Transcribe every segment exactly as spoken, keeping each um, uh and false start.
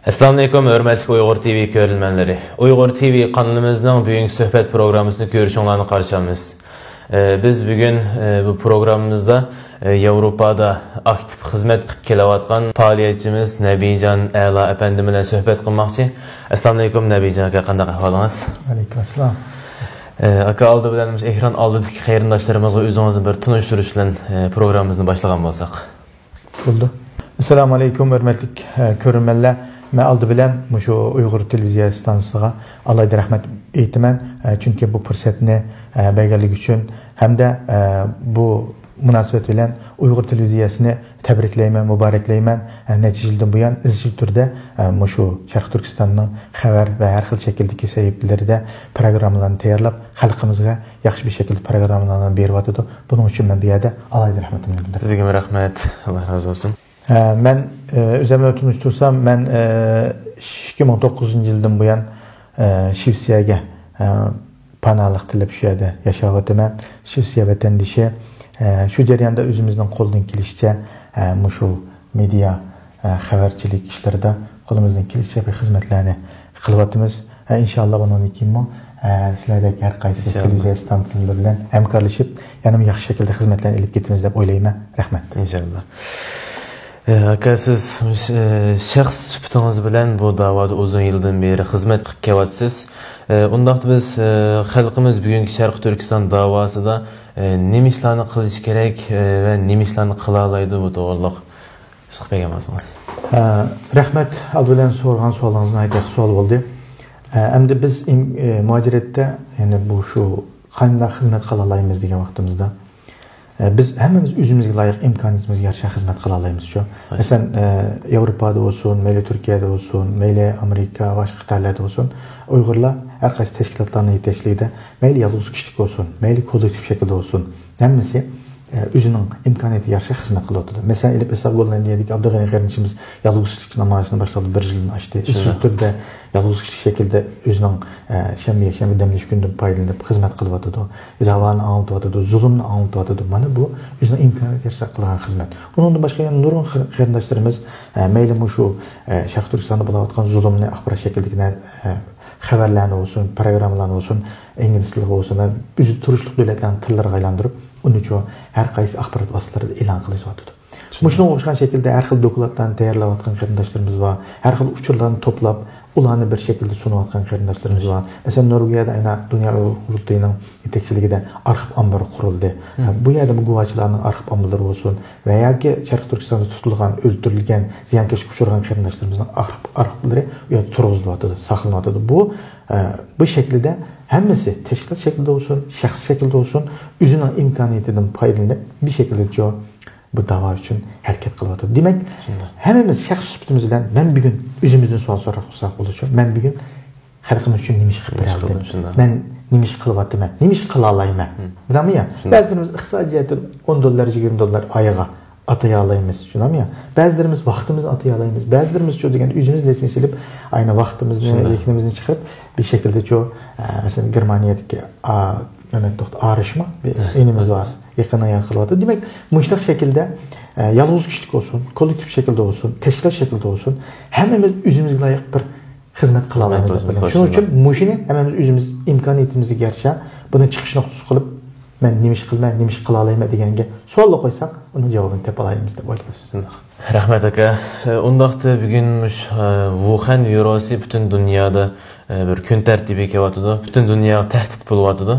ئەسسالامۇئەلەيكۇم، ھۆرمەتلىك ئۇيغۇر تىۋى كۆرۈرمەنلىرى. ئۇيغۇر تىۋى قانىلىمىزنىڭ بۈگۈنكى سۆھبەت پروگراممىسىنى كۆرۈشۈڭلارنى قارشى ئالىمىز. ئە، بىز بۈگۈن، ئە، بۇ پروگراممىمىزدا، ئە، ياۋروپادا ئاكتىپ خىزمەت قىلىپ كېلىۋاتقان پائالىيەتچىمىز نەبىجان ئەلا ئەپەندى بىلەن سۆھبەت قىلماقچى. ئەسسالامۇئەلەيكۇم، نەبىجان ئاكا، قانداق ئەھۋالىڭىز؟ ۋەئەلەيكۇم ئەسسالام. ئە، ئاكا، ئالدى بىلەن مۇشۇ ئېكران ئالدىدىكى قېرىنداشلىرىمىزغا ئۆزىڭىزنى بىر تونۇشتۇرۇش بىلەن، ئە، پروگراممىمىزنى باشلىغان بولساق. بولدى. ئەسسالامۇئەلەيكۇم، ھۆرمەتلىك، ئە، كۆرۈرمەنلەر. مەن ئالدى بىلەن مۇشۇ ئۇيغۇر تېلېۋىزىيە ئىستانسىسىغا ئالاھىدە رەھمەت ئېيتىمەن. ئە، چۈنكى بۇ پۇرسەتنى، ئە، بەرگەنلىكى ئۈچۈن ھەمدە، ئە، بۇ مۇناسىۋەت بىلەن ئۇيغۇر تېلېۋىزىيەسىنى تەبرىكلەيمەن، مۇبارەكلەيمەن. ئە، نەچچە يىلدىن بۇيان ئىزچىل تۈردە، ئە، مۇشۇ شەرقىي تۈركىستاننىڭ خەۋەر ۋە ھەر خىل شەكىلدىكى سەھىپىلىرىدە پروگراممىلارنى تەييارلاپ، خەلقىمىزگە ياخشى بىر شەكىلدە پروگراممىلارنى بېرىۋاتىدۇ. بۇنىڭ ئۈچۈن مەن بۇ يەردە ئالاھىدە رەھمىتىمنى بىلدۈرىمەن. سىزگىمۇ رەھمەت. ئاللا رازى بولسۇن. ئە، مەن، ئە، ئۆزۈمنى تونۇشتۇرسام، مەن، ئە، ئىككى مىڭ توققۇزىنچى يىلدىن بۇيان، ئە، شىۋېتسىيەگە، ئە، پاناھلىق تىلەپ شۇ يەردە ياشاۋاتىمەن. شىۋېتسىيە ۋەتەندىشى. ئە، شۇ جەرياندا ئۆزىمىزنىڭ قولىدىن كېلىشىچە، ئە، مۇشۇ مېدىيا، ئە، خەۋەرچىلىك ئىشلىرىدا قولىمىزدىن كېلىشىچە بىر خىزمەتلەرنى قىلىۋاتىمىز. ئە، ئىنشاللا بۇنىڭدىن كېيىنمۇ، ئە، سىلەردەك ھەر قايسى ئىنشاللا. تېلېۋىزىيە ئىستانسىلىرى بىلەن ھەمكارلىشىپ، يەنىمۇ ياخشى شەكىلدە خىزمەتلەرنى ئېلىپ كېتىمىز دەپ ئويلايمەن. رەھمەت. ئىنشاللا. ئە، ئاكا، سىز، ئە، شەخس سۈپىتىڭىز بىلەن بۇ داۋادا ئۇزۇن يىلدىن بېرى خىزمەت قىلىپ كېلىۋاتىسىز. ئە، ئۇنداقتا بىز، ئە، خەلقىمىز بۈگۈنكى شەرقىي تۈركىستان داۋاسىدا، ئە، نېمە ئىشلارنى قىلىشى كېرەك، ئە، ۋە نېمە ئىشلارنى قىلالايدۇ، بۇ توغرىلىق قىسقا بەرگەن بولسىڭىز. ئە، رەھمەت. ئالدى بىلەن سورىغان سوئالىڭىز ناھايىتى ياخشى سوئال بولدى. ئە، ئەمدى بىز ئىم-، ئە، مۇھاجىرەتتە، يەنى بۇ شۇ قانداق خىزمەت قىلالايمىز دېگەن ۋاقتىمىزدا، ئە، بىز ھەممىمىز ئۆزىمىزگە لايىق ئىمكانىيىتىمىزگە يارىشا خىزمەت قىلالايمىز شۇ. مەسىلەن، ئە، ياۋروپادا بولسۇن، مەيلى تۈركىيەدە بولسۇن، مەيلى ئامېرىكا، باشقا قىتئەلەردە بولسۇن، ئۇيغۇرلار ھەر قايسى تەشكىلاتلارنىڭ يېتەكچىلىكىدە، مەيلى يالغۇز كىشىلىك بولسۇن، مەيلى كوللېكتىپ شەكىلدە بولسۇن، ھەممىسى، ئە، ئۆزىنىڭ ئىمكانىيىتىگە يارىشا خىزمەت قىلىۋاتىدۇ. مەسىلەن، ئېلىپ ئېيتساق، گوللاندىيەدىكى ئابدۇغېنى قېرىندىشىمىز يالغۇز كىشىلىك نامايىشىنى باشلاپ بىر يىلدىن ئاشتى. ئىزچىل تۈردە يالغۇز كىشىلىك شەكىلدە ئۆزىنىڭ، ئە، شەنبە، يەكشەنبە دەم ئېلىش كۈنىدىن پايدىلىنىپ خىزمەت قىلىۋاتىدۇ. داۋانى ئاڭلىتىۋاتىدۇ، زۇلۇمنى ئاڭلىتىۋاتىدۇ. مانا بۇ ئۆزىنىڭ ئىمكانىيىتىگە يارىشا قىلغان خىزمەت. ئۇنىڭدىن باشقا يەنە نۇرغۇن قېر-، قېرىنداشلىرىمىز، ئە، مەيلى مۇشۇ، ئە، شەرقىي تۈركىستاندا بولۇۋاتقان زۇلۇمنى ئاخبارات شەكلىدىكى نە-، ئە، خەۋەرلەرنى بولسۇن، پروگراممىلارنى بولسۇن، ئىنگلىز تىلىغا بولسۇن ۋە ئۆزى تۇرۇشلۇق دۆلەتلەرنىڭ تىللىرىغا ئايلاندۇرۇپ، ئۇنى شۇ ھەر قايسى ئاخبارات ۋاسىتىلىرىدا ئېلان قىلىشىۋاتىدۇ. مۇشۇنىڭغا ئوخشىغان شەكىلدە ھەر خىل دوكلاتلارنى تەييارلاۋاتقان قېرىنداشلىرىمىز بار، ھەر خىل ئۇچۇرلارنى توپلاپ، ئۇلارنى بىر شەكىلدە سۇنۇۋاتقان قېرىنداشلىرىمىز بار. مەسىلەن، نورۋېگىيەدە ئەنە دۇنيا ئۇيغۇر قۇرۇلتىيىنىڭ يېتەكچىلىكىدە ئارخىپ ئامبىرى قۇرۇلدى. بۇ يەردە بۇ گۇۋاچىلارنىڭ ئارخىپ ئامبىرلىرى بولسۇن ۋە ياكى شەرقىي تۈركىستاندا تۇتۇلغان، ئۆلتۈرۈلگەن، زىيانكەشلىككە ئۇچرىغان قېرىنداشلىرىمىزنىڭ ئارخىپ، ئارخىپلىرى ئۇ يەردە تۇرغۇزۇلۇۋاتىدۇ، ساقلىنىۋاتىدۇ. بۇ، ئە، بۇ شەكىلدە ھەممىسى تەشكىلات شەكلىدە بولسۇن، شەخس شەكلىدە بولسۇن، ئۆزىنىڭ ئىمكانىيىتىدىن پايدىلىنىپ، بىر شەكىلدە شۇ بۇ داۋا ئۈچۈن ھەرىكەت قىلىۋاتىدۇ. دېمەك، ھەممىمىز شەخس سۈپىتىمىز بىلەن، مەن بۈگۈن ئۆزىمىزدىن سوئال سوراپ قالساق بولىدۇ، مەن بۈگۈن خەلقىمىز ئۈچۈن نېمە ئىش قىلىپ بېرەلىدىم؟ مەن نېمە ئىش قىلىۋاتىمەن؟ نېمە ئىش قىلالايمەن؟ بىلەمسىز يا؟ بەزىلىرىمىز ئىقتىسادىي جەھەتتىن ئون دوللار، يىگىرمە دوللار ئايىغا ئاتىيالايمىز، شۇنداقمۇ يا؟ بەزىلىرىمىز ۋاقتىمىزنى ئاتىيالايمىز، بەزىلىرىمىزچۇ دېگەندە ئۆزىمىز لىتسىنى سېلىپ، ئاينى ۋاقتىمىزنى، زېھنىمىزنى چىقىرىپ، بىر شەكىلدىچۇ، ئە، مەسىلەن، گېرمانىيەدىكى، ئا، مەمەت دوختۇر ئارىشمۇ بىر ئىنىمىز بار، يېقىندا يارىتىلىۋاتىدۇ. دېمەك، مۇشۇنداق شەكىلدە، ئە، يالغۇز كىشىلىك بولسۇن، كوللېكتىپ شەكىلدە بولسۇن، تەشكىلات شەكلىدە بولسۇن، ھەممىمىز ئۆزىمىزگە لايىق بىر خىزمەت قىلالايمىز دەپ بىلىمەن. شۇنىڭ ئۈچۈن مۇشۇنى ھەممىمىز ئۆزىمىز ئىمكانىيىتىمىزگە يارىشا بۇنى چىقىش نۇقتىسى قىلىپ، مەن نېمە ئىش قىلىمەن، نېمە ئىش قىلالايمەن دېگەنگە سوئاللا قويساق، ئۇنىڭ جاۋابىنى تېپالايمىز دەپ ئويلايمەن. رەھمەت، ئاكا. ئۇنداقتا بۈگۈن مۇشۇ، ئە، ۋۇخەن ۋىرۇسى پۈتۈن دۇنيادا، ئە، بىر كۈن تەرتىپىگە كېلىۋاتىدۇ. پۈتۈن دۇنياغا تەھدىت بولۇۋاتىدۇ.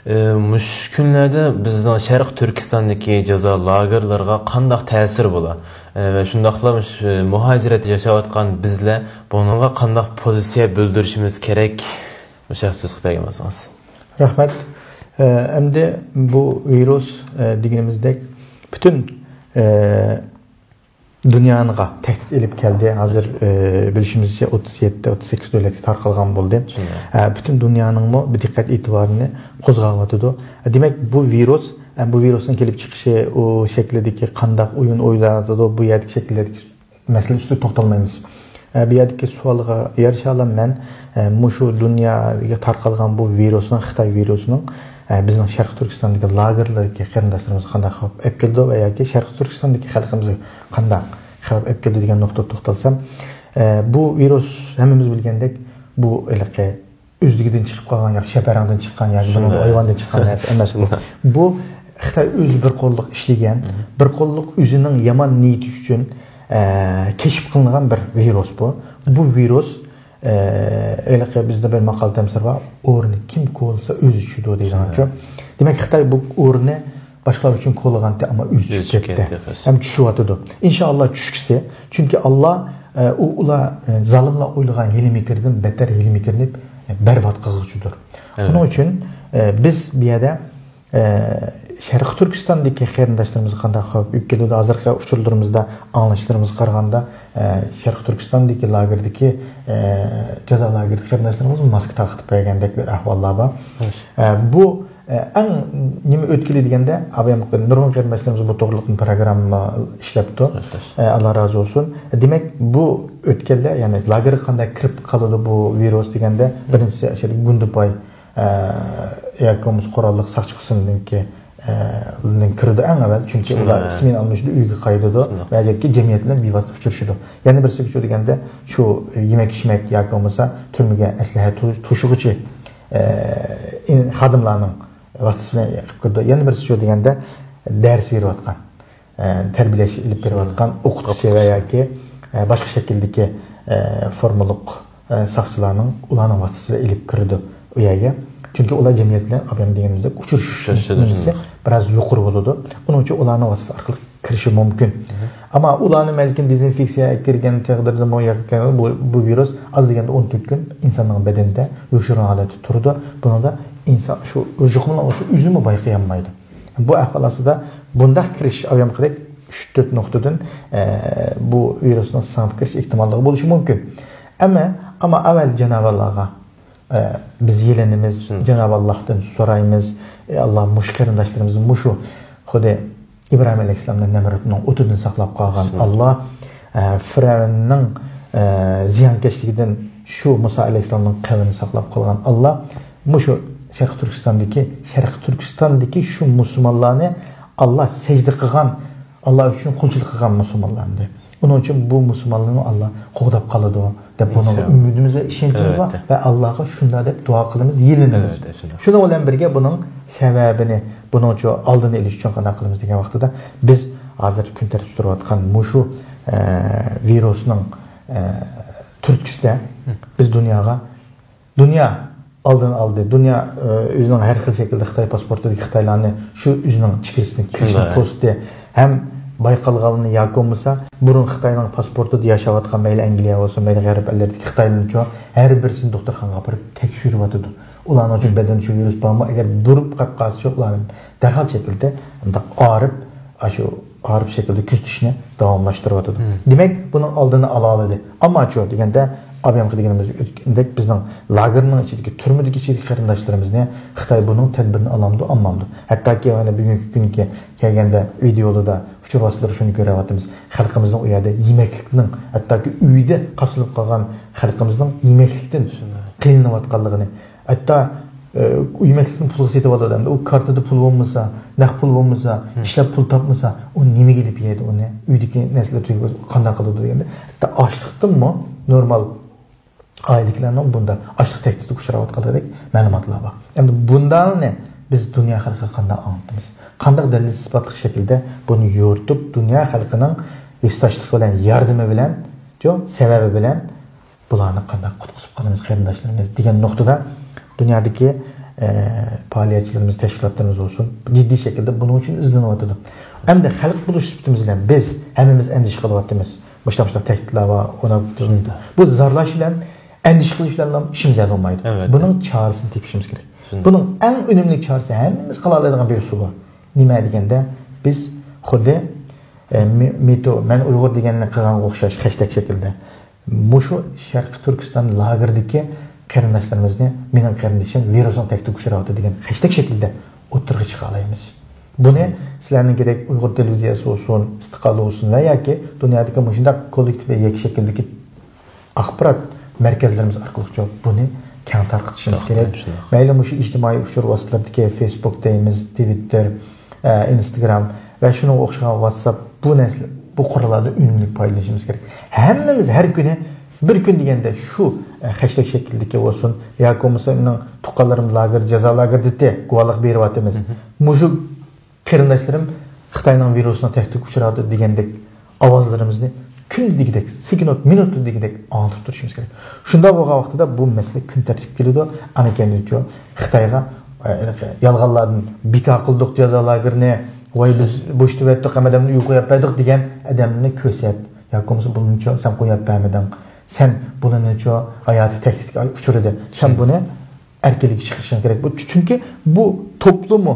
ئە، مۇشۇ كۈنلەردە بىزنىڭ شەرقىي تۈركىستاندىكى جازا لاگېرلىرىغا قانداق تەسىرى بولا؟ ئە، ۋە شۇنداقلا مۇشۇ مۇھاجىرەتتە ياشاۋاتقان بىزلەر بۇنىڭغا قانداق پوزىتسىيە بىلدۈرۈشىمىز كېرەك؟ مۇشۇ ھەقتە سۆز قىلىپ بەرگەن بولسىڭىز. رەھمەت. ئە، ئەمدى بۇ ۋىرۇس، ئە، دېگىنىمىزدەك پۈتۈن، ئە، دۇنياغا تەھدىت ئېلىپ كەلدى. ھازىر، ئە، بىلىشىمىزچە، ئوتتۇز يەتتە، ئوتتۇز سەككىز دۆلەتكە تارقالغان بولدى. ئە، پۈتۈن دۇنيانىڭمۇ بىر دىققەت ئېتىبارىنى قوزغاۋاتىدۇ. دېمەك، بۇ ۋىرۇس، ئە، بۇ ۋىرۇسنىڭ كېلىپ چىقىشى، ئۇ شەكلىدىكى قانداق ئويۇن ئوينىلىۋاتىدۇ، بۇ يەردىكى شەكىللەردىكى مەسىلە ئۈستىدە توختالمايمىز. ئە، بۇ يەردىكى سوئالغا يارىشا، مەن، ئە، مۇشۇ دۇنياغا تارقالغان بۇ ۋىرۇسنىڭ، خىتاي ۋىرۇسىنىڭ، ئە، بىزنىڭ شەرقىي تۈركىستاندىكى لاگېرلىرىدىكى قېرىنداشلىرىمىزغا قانداق خەۋپ ئەپ كېلىدۇ ۋە ياكى شەرقىي تۈركىستاندىكى خەلقىمىزگە قانداق خەۋپ ئەپ كېلىدۇ دېگەن نۇقتىدا توختالسام، ئە، بۇ ۋىرۇس ھەممىمىز بىلگەندەك، بۇ ھېلىقى ئۆزلۈكىدىن چىقىپ قالغان ياكى شەپەرەڭدىن چىققان ياكى بۇنىڭ ھايۋاندىن چىققان نەرسە ئەمەس بۇ. بۇ خىتاي ئۆزى بىر قوللۇق ئىشلىگەن، بىر قوللۇق ئۆزىنىڭ يامان نىيىتى ئۈچۈن، ئە، كەشىپ قىلىنغان بىر ۋىرۇس بۇ. بۇ ۋىرۇس، ئە، ھېلىقى بىزدە بىر ماقال تەمسىل بار، «ئورنى كىم كولىسا ئۆزى چۈشىدۇ» دەيدىغانچۇ. دېمەك، خىتاي بۇ ئورنى باشقىلار ئۈچۈن كولىغانتى، ئەمما ئۆزى چۈشۈپ كەتتى. ھەم چۈشۈۋاتىدۇ. ئىنشائاللا چۈشكۈسى. چۈنكى ئاللا، ئە، ئۇ، ئۇلار، ئە، زالىملار ئويلىغان ھىيلە مىكىردىن بەتتەر ھىيلە مىكىرنى، ئە، بەربات قىلغۇچىدۇر. شۇنىڭ ئۈچۈن، ئە، بىز بۇ يەردە، ئە، شەرقىي تۈركىستاندىكى قېرىنداشلىرىمىزغا قانداق خەۋپ ئېلىپ كېلىدۇ؟ ھازىرقى ئۇچۇرلىرىمىزدا، ئاڭلىشلىرىمىزغا قارىغاندا، ئە، شەرقىي تۈركىستاندىكى لاگېردىكى، ئە، جازا لاگېرىدىكى قېرىنداشلىرىمىز ماسكا تارقىتىپ بەرگەندەك بىر ئەھۋاللار بار. ئە، بۇ ئە، ئەڭ نېمە ئۆتكىلى دېگەندە، ئابايام نۇرغۇن قېرىنداشلىرىمىز بۇ توغرىلىق پروگرامما ئىشلەپتۇ. ئە، ئاللا رازى بولسۇن. دېمەك، بۇ ئۆتكەلدە، يەنى لاگېرغا قانداق كىرىپ قالىدۇ بۇ ۋىرۇس دېگەندە، بىرىنچىسى ئاشۇ گۇندىپاي، ئە، ياكى بولمىسا قوراللىق ساقچى قىسىمنىڭكى، ئە، نىڭ كىرىدۇ ئەڭ ئەۋۋەل، چۈنكى ئۇلار سمېنا ئالمىشىدۇ، ئۆيگە قايتىدۇ ۋە ياكى جەمئىيەت بىلەن بىۋاسىتە ئۇچرىشىدۇ. يەنە بىرسى شۇ دېگەندە، شۇ يېمەك-ئىچمەك ياكى بولمىسا تۈرمىگە ئەسلىھە تو-، توشۇغۇچى، ئە، ئىن-، خادىملارنىڭ ۋاسىتىسى بىلەن قىلىپ كىرىدۇ. يەنە بىرسى شۇ دېگەندە، دەرس بېرىۋاتقان، ئە، تەربىيەلەش ئېلىپ بېرىۋاتقان ئوقۇتقۇچى ۋە ياكى، ئە، باشقا شەكىلدىكى، ئە، فورمىلىق، ئە، ساقچىلارنىڭ ئۇلارنىڭ ۋاسىتىسى بىلەن ئېلىپ كىرىدۇ ئۇ يەرگە. چۈنكى ئۇلار جەمئىيەت بىلەن ئابايام دېگىنىمىزدەك ئۇچرىشىش نېمىسى بىراز يۇقىرى بولىدۇ. ئۇنىڭ ئۈچۈن ئۇلارنىڭ ۋاسىتىسى ئارقىلىق كىرىشى مۇمكىن. ئەمما ئۇلارنى بەلكىم دېزىنفېكسىيە كىرگەن تەقدىردىمۇ ياكى بۇ، بۇ ۋىرۇس ئاز دېگەندە ئون تۆت كۈن ئىنساننىڭ بەدىنىدە يوشۇرۇن ھالەتتە تۇرىدۇ. بۇنىڭدا ئىنسان شۇ يۇقۇملانغۇچى ئۆزىمۇ بايقىيالمايدۇ. بۇ ئەھۋال ئاستىدا بۇنداق كىرىش ئايامقىدەك ئۈچ تۆت نۇقتىدىن، ئە، بۇ ۋىرۇسنىڭ سىڭىپ كىرىش ئېھتىماللىقى بولۇشى مۇمكىن. ئەمما، ئەمما ئەۋەل جانابى ئاللاغا ئە، بىز يېلىنىمىز، جانابى ئاللاھتىن سورايمىز. ئەي ئاللا، مۇشۇ قېرىنداشلىرىمىز مۇشۇ خۇددى ئىبراھىم ئەلەيھىسسالامنى نەمرۇتنىڭ ئوتىدىن ساقلاپ قالغان ئاللا، ئە، فىرئەۋننىڭ، ئە، زىيانكەشلىكىدىن شۇ مۇسا ئەلەيھىسسالامنىڭ قەۋمىنى ساقلاپ قالغان ئاللا، مۇشۇ شەرقىي تۈركىستاندىكى، شەرقىي تۈركىستاندىكى شۇ مۇسۇلمانلارنى ئاللا سەجدە قىلغان، ئاللا ئۈچۈن قۇلچىلىق قىلغان مۇسۇلمانلارنى. ئۇنىڭ ئۈچۈن بۇ مۇسۇلمانلارنى ئاللا قوغداپ قالىدۇ دەپ بۇنىڭغا ئۈمىدىمىز ۋە ئىشەنچىمىز بار ۋە ئاللاغا شۇنداق دەپ دۇئا قىلىمىز، يېلىنىمىز. شۇنىڭ بىلەن بىرگە بۇنىڭ سەۋەبىنى، بۇنىڭچۇ ئالدىنى ئېلىش ئۈچۈن قانداق قىلىمىز دېگەن ۋاقتىدا بىز ھازىر كۈن تەرتىپتە تۇرۇۋاتقان مۇشۇ، ئە، ۋىرۇسنىڭ، ئە، تۈرتكىسىدە بىز دۇنياغا دۇنيا ئالدىنى ئالدى. دۇنيا، ئى، ئۆزىنىڭ ھەر خىل شەكىلدە خىتاي پاسپورتىدىكى خىتايلارنى شۇ ئۆزىنىڭ چېگرىسىدىن كىرىشنى توستى. ھەم بايقالغانلىرىنى ياكى بولمىسا بۇرۇن خىتاينىڭ پاسپورتىدا ياشاۋاتقان مەيلى ئەنگلىيە بولسۇن، مەيلى غەرب ئەللىرىدىكى خىتايلارنىچۇ ھەر بىرسىنى دوختۇرخانىغا ئاپىرىپ تەكشۈرۈۋاتىدۇ. ئۇلارنىڭچۇ بەدىنىچۇ ۋىرۇس بارمۇ؟ ئەگەر بۇرۇپ قاپ قالسىچۇ ئۇلارنى دەرھال شەكىلدە مۇنداق ئاغرىپ، ئاشۇ ئاغرىپ شەكىلدە كۆزىتىشنى داۋاملاشتۇرۇۋاتىدۇ. دېمەك، بۇنىڭ ئالدىنى ئالالىدى. ئەمماچۇ دېگەندە، ئابىيامقى دېگىنىمىز ئۆتكەندەك بىزنىڭ لاگېرنىڭ ئىچىدىكى، تۈرمىدىكى ئىچىدىكى قېرىنداشلىرىمىزنى خىتاي بۇنىڭ تەدبىرىنى ئالامدۇ، ئالمامدۇ؟ ھەتتاكى مانا بۈگۈنكى كۈنگە كەلگەندە ۋىدېئولىرىدا، ئۇچۇر ۋاسىتىلىرىدا شۇنى كۆرۈۋاتىمىز. خەلقىمىزنىڭ ئۇ يەردە يېمەكلىكنىڭ، ھەتتاكى ئۆيدە قاپسىلىپ قالغان خەلقىمىزنىڭ يېمەكلىكتىن قىينىلىۋاتقانلىقىنى، ھەتتا، ئە، ئۇ يېمەكلىكنى پۇلغا سېتىۋالىدۇ ئەمدى. ئۇ كارتىدا پۇل بولمىسا، نەق پۇل بولمىسا، ئىشلەپ پۇل تاپمىسا، ئۇ نېمىگە ئېلىپ يەيدۇ ئۇنى؟ ئۆيدىكى نەرسىلەر تۈگىگەن بولسا، قانداق قىلىدۇ دېگەندە، ھەتتا ئاشلىقتىنمۇ نورمال ئائىلىدىكىلەرنىڭ بۇنداق ئاشلىق تەھدىتىگە ئۇچراۋاتقانلىقىدەك مەلۇماتلار بار. ئەمدى بۇنداقنى بىز دۇنيا خەلقىگە قانداق ئاڭلىتىمىز؟ قانداق دەلىل-ئىسپاتلىق شەكىلدە بۇنى يورۇتۇپ، دۇنيا خەلقىنىڭ ھېسداشلىقى بىلەن، ياردىمى بىلەن، شۇ سەۋەبى بىلەن بۇلارنى قانداق قۇتقۇزۇپ قالىمىز، قېرىنداشلىرىمىز دېگەن نۇقتىدا دۇنيادىكى، ئە، پائالىيەتچىلىرىمىز، تەشكىلاتلىرىمىز بولسۇن، جىددىي شەكىلدە بۇنىڭ ئۈچۈن ئىزدىنىۋاتىدۇ. ئەمدى خەلق بولۇش سۈپىتىمىز بىلەن بىز ھەممىمىز ئەندىشە قىلىۋاتىمىز. مۇشۇنداق، مۇشۇنداق تەھدىتلەر بار، ئۇنداق، بۇ زارلاش بىلەن، ئەندىشە قىلىش بىلەن ئىشىمىز ھەل بولمايدۇ. بۇنىڭ چارىسىنى تېپىشىمىز كېرەك. بۇنىڭ ئەڭ ئۈنۈملۈك چارىسى، ھەممىمىز قىلالايدىغان بىر ئۇسۇل بار. نېمە دېگەندە، بىز خۇددى، ئە، مې-، مېتو، مەن ئۇيغۇر دېگەننى قىلغانغا ئوخشاش خەشتەك شەكىلدە مۇشۇ شەرقىي تۈركىستان لاگېرىدىكى قېرىنداشلىرىمىزنى، مېنىڭ قېرىندىشىم ۋىرۇسنىڭ تەھدىتىگە ئۇچراۋاتىدۇ دېگەن خەشتەك شەكلىدە ئوتتۇرىغا چىقالايمىز. بۇنى سىلەرنىڭكىدەك ئۇيغۇر تېلېۋىزىيەسى بولسۇن، ئىستىقلال بولسۇن ۋە ياكى دۇنيادىكى مۇشۇنداق كوللېكتىپ ۋە يەككە شەكىلدىكى ئاخبارات مەركەزلىرىمىز ئارقىلىقچۇ بۇنى كەڭ تارقىتىشىمىز كېرەك. مەيلى مۇشۇ ئىجتىمائىي ئۇچۇر ۋاسىتىلىرىدىكى فېيسبۇك دەيمىز، تىۋىتتېر، ئە، ئىنستاگرام ۋە شۇنىڭغا ئوخشىغان ۋاتساپ، بۇ نەرسىلەر، بۇ قوراللاردىن ئۈنۈملۈك پايدىلىنىشىمىز كېرەك. ھەممىمىز ھەر كۈنى بىر كۈن دېگەندە شۇ، ئە، خەشتەك شەكلىدىكى بولسۇن ياكى بولمىسا مېنىڭ تۇغقانلىرىم لاگېر، جازا لاگېرىدا، گۇۋاھلىق بېرىۋاتىمىز. مۇشۇ قېرىنداشلىرىم خىتاينىڭ ۋىرۇسىنىڭ تەھدىتىگە ئۇچراۋاتىدۇ دېگەندەك ئاۋازلىرىمىزنى كۈندە دېگۈدەك، سېكۇنت، مىنۇتتا دېگۈدەك ئاڭلىتىپ تۇرۇشىمىز كېرەك. شۇنداق بولغان ۋاقتىدا بۇ مەسىلە كۈن تەرتىپكە كېلىدۇ. ئاندىن كېيىنچۇ خىتايغا، ئە، يالغانلاردىن بىكار قىلدۇق جازا لاگېرىنى، ۋاي بىز بوشىتىۋەتتۇق، ھەممە ئادەمنى ئۆيگە قويۇپ بەردۇق دېگەن ئادەمنى كۆرسەت. ياكى بولمىسا بۇنىڭچۇ سەن قويۇپ بەرمىدىڭ، سەن بۇنىڭچۇ ھاياتى تەھدىتكە ئۇچرىدى. سەن بۇنى ئەركىنلىككە چىقىرىشىڭ كېرەك. بۇ، چۈنكى بۇ توپلىمۇ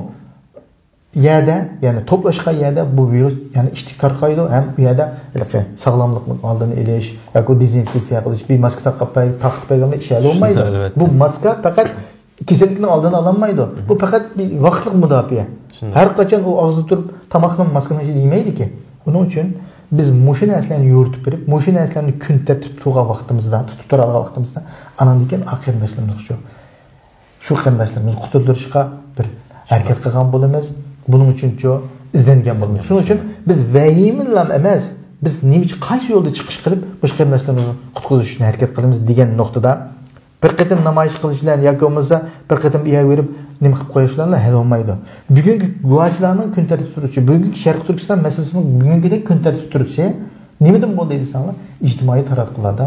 يەردە، يەنى توپلاشقان يەردە بۇ ۋىرۇس يەنە ئىتتىك تارقايدۇ ھەم ئۇ يەردە ھېلىقى ساغلاملىقنىڭ ئالدىنى ئېلىش ياكى دېزىنفېكسىيە قىلىش، بىر ماسكا تاقاپ بەر-، تاقىتىپ بەرگەندە ئىش ھەل بولمايدۇ. شۇنداق، ئەلۋەتتە. بۇ ماسكا پەقەت كېسەللىكنىڭ ئالدىنى ئالالمايدۇ. بۇ پەقەت بىر ۋاقىتلىق مۇداپىئە. شۇنداق. ھەر قاچان ئۇ ئاغزىدا تۇرۇپ تاماقنى ماسكىنىڭ ئىچىدە يېمەيدىكى. ئۇنىڭ ئۈچۈن بىز مۇشۇ نەرسىلەرنى يورۇتۇپ بېرىپ، مۇشۇ نەرسىلەرنى كۈن تەرتىپتە تۇرغان ۋاقتىمىزدا، تۇتۇپ تۇرالىغان ۋاقتىمىزدا، ئاناندىن كېيىن ئا قېرىنداشلىرىمىزغا شۇ شۇ قېرىنداشلىرىمىزنى قۇتۇلدۇرۇشقا بىر ھەرىكەت قىلغان بولىمىز. بۇنىڭ ئۈچۈنچۇ ئىزدەنگەن بولىمىز. شۇنىڭ ئۈچۈن بىز ۋەھىمىلام ئەمەس، بىز نېمە ئۈچۈن، قايسى يولدا چىقىش قىلىپ مۇشۇ قېرىنداشلىرىمىزنى قۇتقۇزۇش ئۈچۈن ھەرىكەت قىلىمىز دېگەن نۇقتىدا بىر قېتىم نامايىش قىلىش بىلەن ياكى بولمىسا بىر قېتىم بىر يەرگە بېرىپ نېمە قىلىپ قويۇش بىلەنلا ھەل بولمايدۇ. بۈگۈنكى گۇۋاھچىلارنىڭ كۈن تەرتىپتە تۇرۇشى، بۈگۈنكى شەرقىي تۈركىستان مەسىلىسىنىڭ بۈگۈنكىدەك كۈن تەرتىپتە تۇرۇشى نېمىدىن بولدى دېسەڭلار، ئىجتىمائىي تاراتقۇلاردا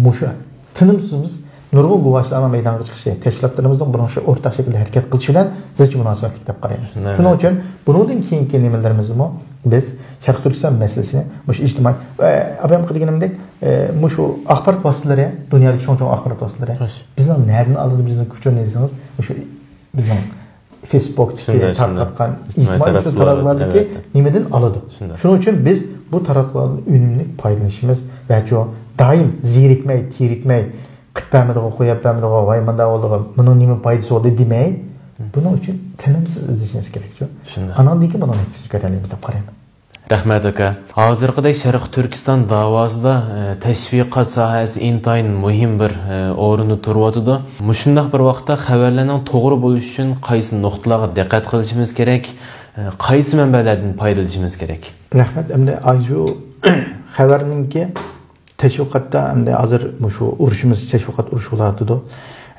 مۇشۇ تىنىمسىز نۇرغۇن گۇۋاھچىلارنىڭ مەيدانغا چىقىشى، تەشكىلاتلىرىمىزنىڭ بۇنىڭغا ئورتاق شەكىلدە ھەرىكەت قىلىشى بىلەن زىچ مۇناسىۋەتلىك دەپ قارايمەن. شۇنداق. شۇنىڭ ئۈچۈن بۇنىڭدىن كېيىنكى نېمىلىرىمىزدىمۇ بىز شەرقىي تۈركىستان مەسىلىسىنى مۇشۇ ئىجتىمائىي، ئە، ئابايام دېگىنىمدەك، ئە، مۇشۇ ئاخبارات ۋاسىتىلىرى، دۇنيادىكى چوڭ-چوڭ ئاخبارات ۋاسىتىلىرى راست. بىزنىڭ نەدىن ئالىدۇ بىزنىڭ كۈچنى دېسىڭىز، مۇشۇ بىزنىڭ فېيسبۇكتىكى شۇنداق، شۇنداق. تارقاتقان ئىجتىمائىي ئىجتىمائىي تاراتقۇلار، تاراتقۇلارنىڭكى ئەلۋەتتە. نېمىدىن ئالىدۇ؟ شۇنداق. شۇنىڭ ئۈچۈن بىز بۇ تاراتقۇلاردىن ئۈنۈملۈك پايدىلىنىشىمىز ۋە شۇ دائىم زېرىكمەي، تېرىكمەي، قىلىپ بەرمىدىغۇ، قويۇپ بەرمىدىغۇ، ۋاي مۇنداق بولدىغۇ، بۇنىڭ نېمە پايدىسى بولدى دېمەي، بۇنىڭ ئۈچۈن تىنىمسىز ئىزدىشىمىز كېرەك شۇ. شۇنداق. ئاناندىن كېيىن بۇنىڭ نەتىجىسىنى كۆرەلەيمىز دەپ قارايمەن. رەھمەت، ئاكا. ھازىرقىدەك شەرقىي تۈركىستان داۋاسىدا، ئە، تەشۋىقات ساھەسى ئىنتايىن مۇھىم بىر، ئە، ئورۇندا تۇرۇۋاتىدۇ. مۇشۇنداق بىر ۋاقىتتا خەۋەرلەرنىڭ توغرا بولۇشى ئۈچۈن قايسى نۇقتىلارغا دىققەت قىلىشىمىز كېرەك؟ ئە، قايسى مەنبەلەردىن پايدىلىنىشىمىز كېرەك؟ رەھمەت. ئەمدى ئاشۇ خەۋەرنىڭكى تەشۋىقاتتا ئەمدى ھازىر مۇشۇ ئۇرۇشىمىز، تەشۋىقات ئۇرۇشى بولۇۋاتىدۇ.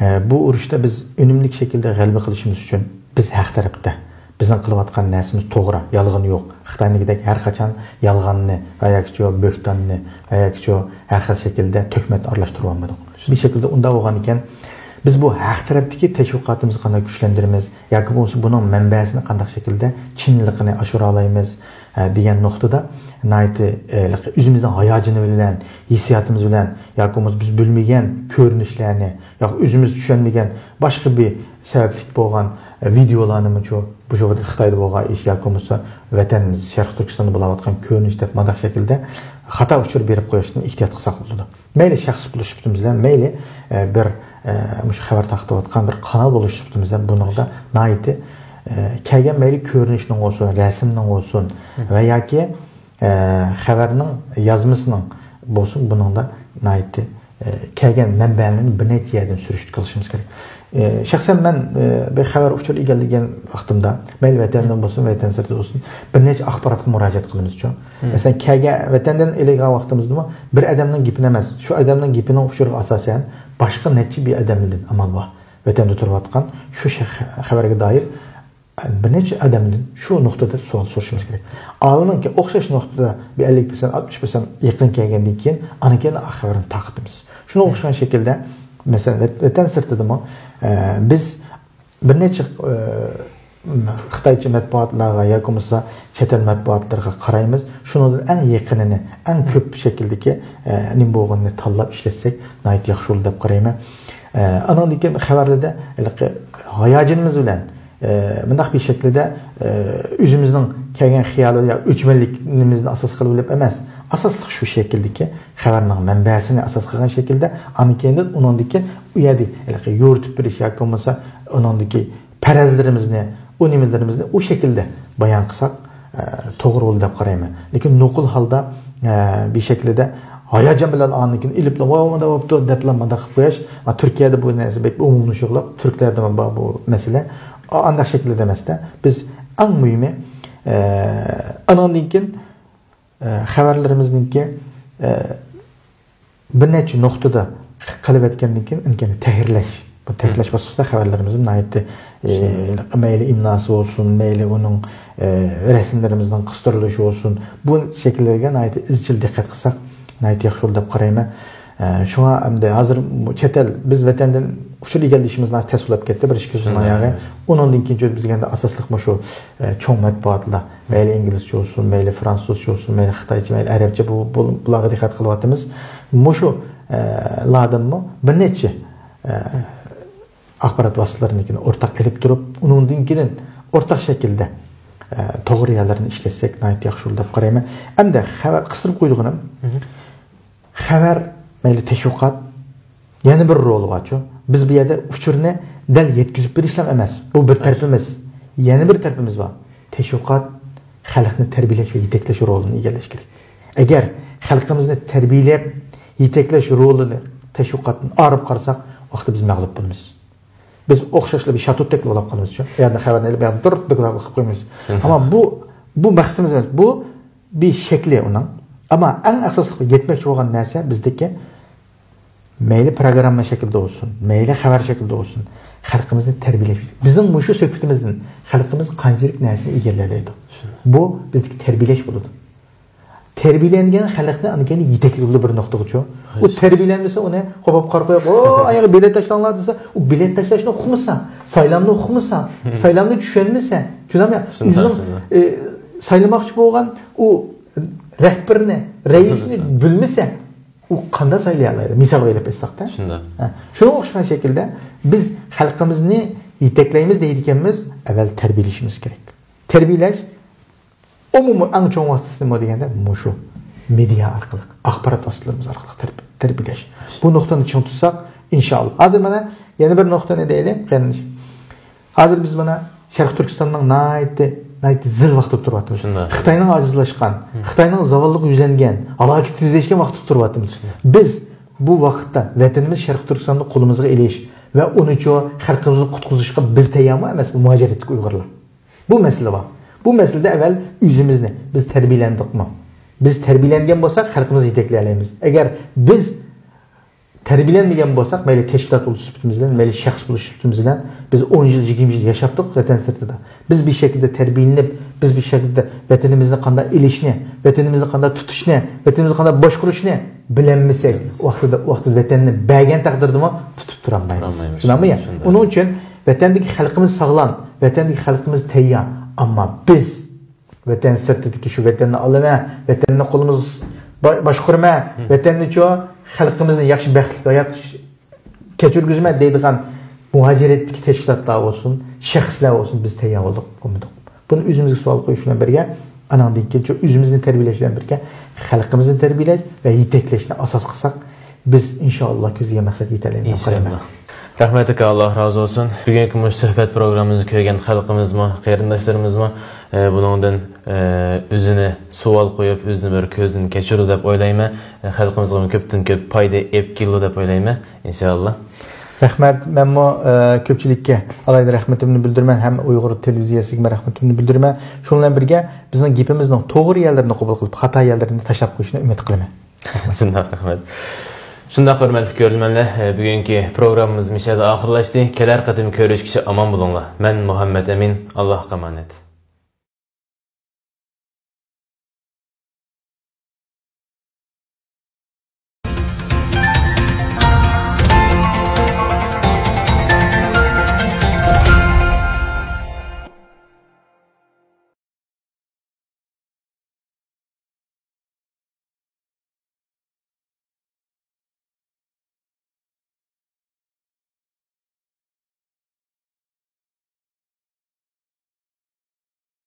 ئە، بۇ ئۇرۇشتا بىز ئۈنۈملۈك شەكىلدە غەلىبە قىلىشىمىز ئۈچۈن بىز ھەق تەرەپتە. بىزنىڭ قىلىۋاتقان نەرسىمىز توغرا، يالغىنى يوق. خىتاينىڭكىدەك ھەر قاچان يالغاننى، ۋە ياكىچۇ بۆھتاننى، ۋە ياكىچۇ ھەر خىل شەكىلدە تۆھمەت ئارىلاشتۇرۇۋالمىدۇق. بىر شەكىلدە ئۇنداق بولغانىكەن، بىز بۇ ھەق تەرەپتىكى تەشۋىقاتىمىزنى قانداق كۈچلەندۈرىمىز، ياكى بولمىسا بۇنىڭ مەنبەسىنى قانداق شەكىلدە چىنلىقىنى ئاشۇرالايمىز، ئە، دېگەن نۇقتىدا ناھايىتى، ئە، ئۆزىمىزنىڭ ھاياجىنى بىلەن، ھېسسىياتىمىز بىلەن، ياكى بولمىسا بىز بىلمىگەن كۆرۈنۈشلەرنى، ياكى ئۆزىمىز چۈشەنمىگەن باشقا بىر سەۋەبلىك بولغان، ئە، ۋىدېئولارنىمۇ شۇ، بۇ شۇ خىتايدا بولغان ئىش ياكى بولمىسا ۋەتىنىمىز شەرقىي تۈركىستاندا بولۇۋاتقان كۆرۈنۈش دەپ مۇنداق شەكىلدە خاتا ئۇچۇر بېرىپ قويۇشتىن ئېھتىيات قىلساق بولىدۇ. مەيلى شەخس بولۇش سۈپىتىمىز بىلەن، مەيلى، ئە، بىر، ئە، مۇشۇ خەۋەر تارقىتىۋاتقان بىر قانال بولۇش سۈپىتىمىز بىلەن بۇنىڭدا ناھايىتى، ئە، كەلگەن مەيلى كۆرۈنۈشنىڭ بولسۇن، رەسىمنىڭ بولسۇن ۋە ياكى، ئە، خەۋەرنىڭ يازمىسىنىڭ بولسۇن، بۇنىڭدا ناھايىتى، ئە، كەلگەن مەنبەلەرنى بىر نەچچە يەردىن سۈرۈشتە قىلىشىمىز كېرەك. ئى، شەخسەن مەن، ئى، بىر خەۋەر ئۇچۇر ئىگىلىگەن ۋاقتىمدا، مەيلى ۋەتەندىن بولسۇن، ۋەتەن سىرتىدا بولسۇن، بىر نەچچە ئاخباراتقا مۇراجىئەت قىلىمىزچۇ. مەسىلەن، كەلگەن ۋەتەندىن ئېلىنغان ۋاقتىمىزدىمۇ بىر ئادەمنىڭ گېپىنى ئەمەس، شۇ ئادەمنىڭ گېپىنىڭ ئۇچۇرىغا ئاساسەن باشقا نەچچە بىر ئادەمدىن ئامال بار. ۋەتەندە تۇرۇۋاتقان شۇ شەخ-، خەۋەرگە دائىر بىر نەچچە ئادەمدىن شۇ نۇقتىدا سوئال سورىشىمىز كېرەك. ئالىنىڭكى ئوخشاش نۇقتىدا بىر ئەللىك پىرسەنت، ئاتمىش پىرسەنت يېقىن كەلگەندىن كېيىن، ئاندىن كېيىن خەۋەرنى تارقىتىمىز. شۇنىڭغا ئوخشىغان شەكىلدە، مەسىلەن، ۋەت-، ۋەتەن سىرتىدىمۇ، ئە، بىز بىر نەچچە، ئە، خىتايچە مەتبۇئاتلارغا ياكى بولمىسا چەت ئەل مەتبۇئاتلىرىغا قارايمىز. شۇنىڭدىن ئەڭ يېقىنىنى، ئەڭ كۆپ شەكىلدىكى، ئە، نېمە بولغىنىنى تاللاپ ئىشلەتسەك ناھايىتى ياخشى بولىدۇ دەپ قارايمەن. ئە، ئانىڭدىن كېيىن خەۋەرلەردە ھېلىقى ھاياجىنىمىز بىلەن، ئە، مۇنداق بىر شەكىلدە، ئە، ئۆزىمىزنىڭ كەلگەن خىيالى يا ئۆچمەنلىكىمىزنى ئاساس قىلىۋېلىپ ئەمەس، ئاساسلىق شۇ شەكىلدىكى خەۋەرنىڭ مەنبەسىنى ئاساس قىلغان شەكىلدە، ئاندىن كېيىندىن ئۇنىڭدىكى ئۇ يەردە ھېلىقى يورۇتۇپ بېرىش ياكى بولمىسا ئۇنىڭدىكى پەرەزلىرىمىزنى، ئۇ نېمىلىرىمىزنى ئۇ شەكىلدە بايان قىلساق، ئە، توغرا بولىدۇ دەپ قارايمەن. لېكىن نوقۇل ھالدا، ئە، بىر شەكىلدە ھاياجان بىلەن ئاندىن كېيىن ئېلىپلا، ۋاي، مۇنداق بوپتۇ دەپلا مۇنداق قىلىپ قويۇش. ئە، تۈركىيەدە بۇ نەرسە بەك ئومۇملىشىقلىق، تۈركلەردىمۇ بار بۇ مەسىلە. ئا-، ئانداق شەكىلدە ئەمەس-دە. بىز ئەڭ مۇھىمى، ئە، ئانىڭدىن كېيىن، ئە، خەۋەرلىرىمىزنىڭكى، ئە، بىر نەچچە نۇقتىدا قىلىۋەتكەندىن كېيىن، ئىنكىنى تەھرىرلەش. بۇ تەھرىرلەش باسقۇچىدا خەۋەرلىرىمىزمۇ ناھايىتى، ئە، مەيلى ئىملاسى بولسۇن، مەيلى ئۇنىڭ، ئە، رەسىملىرىمىزنىڭ قىستۇرۇلۇشى بولسۇن، بۇ شەكىللەرگە ناھايىتى ئىزچىل دىققەت قىلساق، ناھايىتى ياخشى بولىدۇ دەپ قارايمەن. ئە، شۇڭا ئەمدى ھازىر بۇ چەت ئەل، بىز ۋەتەندىن ئۇچۇر ئىگىلىشىمىز ناھايىتى تەس بولۇپ كەتتى، بىر ئىككى يىل شۇنداق. ئاياغى. ئۇنىڭدىن كېيىن بىز دېگەندە ئاساسلىق مۇشۇ، ئە، چوڭ مەتبۇئاتلار، مەيلى ئىنگلىزچە بولسۇن، مەيلى فرانسۇزچە بولسۇن، مەيلى خىتايچە، مەيلى ئەرەبچە، بۇ، بۇ، بۇلارغا دىققەت قىلىۋاتىمىز. مۇشۇ، ئە، لاردىنمۇ بىر نەچچە، ئە، ئاخبارات ۋاسىتىلىرىنىڭكىنى ئورتاق ئېلىپ تۇرۇپ، ئۇنىڭدىن كېيىن ئورتاق شەكىلدە، ئە، توغرا يەرلىرىنى ئىشلەتسەك ناھايىتى ياخشى بولىدۇ دەپ قارايمەن. ئەمدى خەۋەر، قىستۇرۇپ قويىدىغىنىم، خەۋەر، مەيلى تەشۋىقات، يەنە بىر رولى بارچۇ. بىز بۇ يەردە ئۇچۇرنى دەل يەتكۈزۈپ بېرىشلا ئەمەس. بۇ بىر تەرىپىمىز. يەنە بىر تەرىپىمىز بار. تەشۋىقات خەلقنى تەربىيەلەش ۋە يېتەكلەش رولىنى ئىگىلەش كېرەك. ئەگەر خەلقىمىزنى تەربىيەلەپ، يېتەكلەش رولىنى تەشۋىقاتتىن ئايرىپ قارىساق، ۋاقتىدا بىز مەغلۇپ بولىمىز. بىز ئوخشاشلا بىر شاتۇتتەك بولاپ قالىمىز شۇ. يەنى خەۋەرنى ئېلىپ، يەنە دۇرۇت دۇكىلاپ قويۇپ قويىمىز. ئەمما بۇ، بۇ مەقسىتىمىز ئەمەس. بۇ بىر شەكلى ئۇنىڭ. ئەمما ئەڭ ئاساسلىق يەتمەكچى بولغان نەرسە بىزدىكى مەيلى پىروگرامما شەكلىدە بولسۇن، مەيلى خەۋەر شەكلىدە بولسۇن، خەلقىمىزنى تەربىيەلەش. بىزنىڭ مۇشۇ سۆھبىتىمىزدىن خەلقىمىز قانچىلىك نەرسىنى ئىگىلىيەلەيدۇ؟ بۇ بىزدىكى تەربىيەلەش بولىدۇ. تەربىيەلەنگەن خەلقنى ئاندىن كېيىن يېتەكلىگىلى بىر نۇقتىغىچۇ. ئۇ تەربىيەلەنمىسە، ئۇنى قوپاپ قارا قويۇپ، «ئو، ئاياغى بېلەت تاشلاڭلار» دېسە، ئۇ بېلەت تاشلاشنى ئۇقمىسا، سايلامنى ئۇقمىسا، سايلامنى چۈشەنمىسە، چۈشىنەمدۇ؟ شۇنداق، ئۆزىنىڭ، شۇنداق. ئە، سايلىماقچى بولغان ئۇ رەھبىرىنى، رەئىسنى بىلمىسە، ئۇ قانداق سايلىيالايدۇ؟ مىسالغا ئېلىپ ئېيتساقتا. شۇنداق. ھە، شۇنىڭغا ئوخشىغان شەكىلدە بىز خەلقىمىزنى يېتەكلەيمىز دەيدىكەنمىز، ئەۋۋەل تەربىيەلىشىمىز كېرەك. تەربىيەلەش ئومۇمىي ئەڭ چوڭ ۋاسىتىسى نېمە دېگەندە، مۇشۇ مېدىيا ئارقىلىق، ئاخبارات ۋاسىتىلىرىمىز ئارقىلىق تەربىي-، تەربىيەلەش. بۇ نۇقتىنى چىڭ تۇتساق، ئىنشائاللا. ھازىر مانا يەنە بىر نۇقتىنى دەيلى، قېرىنداش. ھازىر بىز مانا شەرقىي تۈركىستاننىڭ ناھايىتى، ناھايىتى زىل ۋاقتىدا تۇرۇۋاتىمىز. شۇنداق. خىتاينىڭ ئاجىزلاشقان، خىتاينىڭ زاۋاللىققا يۈزلەنگەن، ھالاكەتكە تېزلەشكەن ۋاقتىدا تۇرۇۋاتىمىز. بىز بۇ ۋاقىتتا ۋەتىنىمىز شەرقىي تۈركىستاننى قولىمىزغا ئېلىش ۋە ئۇنىچۇ خەلقىمىزنى قۇتقۇزۇشقا بىز تەييارمۇ ئەمەسمۇ، مۇھاجىرەتتىكى ئۇيغۇرلار؟ بۇ مەسىلە بار. بۇ مەسىلىدە ئەۋۋەل ئۆزىمىزنى، بىز تەربىيەلەندۇقمۇ؟ بىز تەربىيەلەنگەن بولساق، خەلقىمىزنى يېتەكلىيەلەيمىز. ئەگەر بىز تەربىيەلەنمىگەن بولساق، مەيلى تەشكىلات بولۇش سۈپىتىمىز بىلەن، مەيلى شەخس بولۇش سۈپىتىمىز بىلەن، بىز ئون يىل، يىگىرمە يىل ياشاپتۇق ۋەتەن سىرتىدا. بىز بىر شەكىلدە تەربىيەلىنىپ، بىز بىر شەكىلدە ۋەتىنىمىزنى قانداق ئېلىشنى، ۋەتىنىمىزنى قانداق تۇتۇشنى، ۋەتىنىمىزنى قانداق باشقۇرۇشنى بىلەلمىسەك، ۋاقتىدا، ۋاقتىدا ۋەتەننى بەرگەن تەقدىردىمۇ تۇتۇپ تۇرالمايمىز. تۇتالمايمىز. شۇنداقمۇ يا؟ شۇنداق. ئۇنىڭ ئۈچۈن ۋەتەندىكى خەلقىمىز ساغلام، ۋەتەندىكى خەلقىمىز تەييار. ئەمما بىز ۋەتەن سىرتىدىكى شۇ ۋەتەننى ئالىمەن، ۋەتەننى قولىمىزغا با-، باشقۇرىمەن، ۋەتەننىچۇ خەلقىمىزنى ياخشى بەختلىك ھايات كەچۈرگۈزىمەن دەيدىغان مۇھاجىرەتتىكى تەشكىلاتلار بولسۇن، شەخسلەر بولسۇن، بىز تەييار بولدۇق، بولمىدۇق. بۇنى ئۆزىمىزگە سوئال قويۇش بىلەن بىرگە، ئانىڭدىن كېيىنچۇ ئۆزىمىزنى تەربىيەلەش بىلەن بىرگە، خەلقىمىزنى تەربىيەلەش ۋە يېتەكلەشنى ئاساس قىلساق، بىز ئىنشائاللا كۆزلىگەن مەقسەتكە يېتەلەيمىز دەپ قارايمەن. ئىنشائاللا. رەھمەت ئاكا، ئاللا رازى بولسۇن. بۈگۈنكى مۇشۇ سۆھبەت پروگراممىمىزنى كۆرگەن خەلقىمىزمۇ، قېرىنداشلىرىمىزمۇ، ئە، بۇنىڭدىن، ئە، ئۆزىنى سوئال قويۇپ، ئۆزىنى بىر كۆزدىن كەچۈرىدۇ دەپ ئويلايمەن. ئە، خەلقىمىزغىمۇ كۆپتىن كۆپ پايدا ئېلىپ كېلىدۇ دەپ ئويلايمەن، ئىنشائاللا. رەھمەت. مەنمۇ، ئە، كۆپچىلىككە ئالاھىدە رەھمىتىمنى بىلدۈرىمەن، ھەم ئۇيغۇر تېلېۋىزىيەسىگىمۇ رەھمىتىمنى بىلدۈرىمەن. شۇنىڭ بىلەن بىرگە، بىزنىڭ گېپىمىزنىڭ توغرا يەرلىرىنى قوبۇل قىلىپ، خاتا يەرلىرىنى تاشلاپ قويۇشىنى ئۈمىد قىلىمەن. شۇنداق، رەھمەت. شۇنداق، ھۆرمەتلىك كۆرۈرمەنلەر، بۈگۈنكى پروگراممىمىز مۇشۇ يەردە ئاخىرلاشتى. كېلەر قېتىم كۆرۈشكىچە ئامان بولۇڭلار. مەن مۇھەممەت ئەمىن، ئاللاھقا ئامانەت.